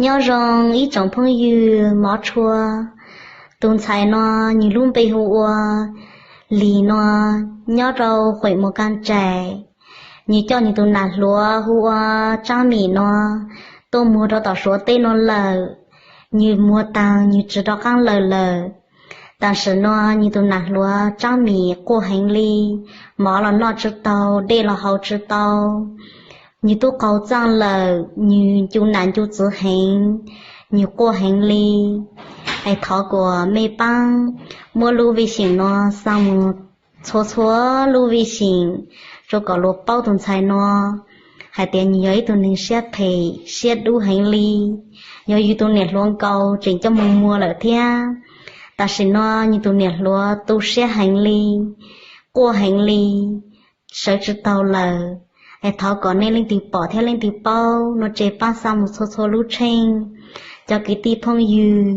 Nyob zoo ib tsoom phooj ywg mov tshua. Tus ntxhais no nws lub npe hu ua Lis no, nyob rau Huam Mus Kas Ntsaim. Nws coj nws tus nam hluas hu ua Tsab Mim no tuaj muag rau tom Suav teb no lawm. Nws muag taag nws tsis rov qaab lawm lawm. Tam sim no nws tus nam hluas Tsab Mim quaj heev li, mov los noj tsis tau, dej los haus tsis tau. Nws tub qaug txaaj lawm, nws ncu nam ncu txwv heev, nws quaj heev li. Es thov kuas mej paab muab lub vij xyeem no xa mus txhua txhua lub vij xyeem, rua kom luas paub tus ntxhais no hais tias nws yog ib tug neeg siab phem siab dub heev li, yog yus tus niam hluas nkaus tseem coj mus muag lawm thiab. Tam sim no nws tus niam hluas tu siab heev li, quaj heev li, sawv tsis taug lawm. Es thov kom nej leej twg pom thiab leej twg paub no ces paab xa mus txhua txhua lub tsheej, cov kwv tij phooj ywg.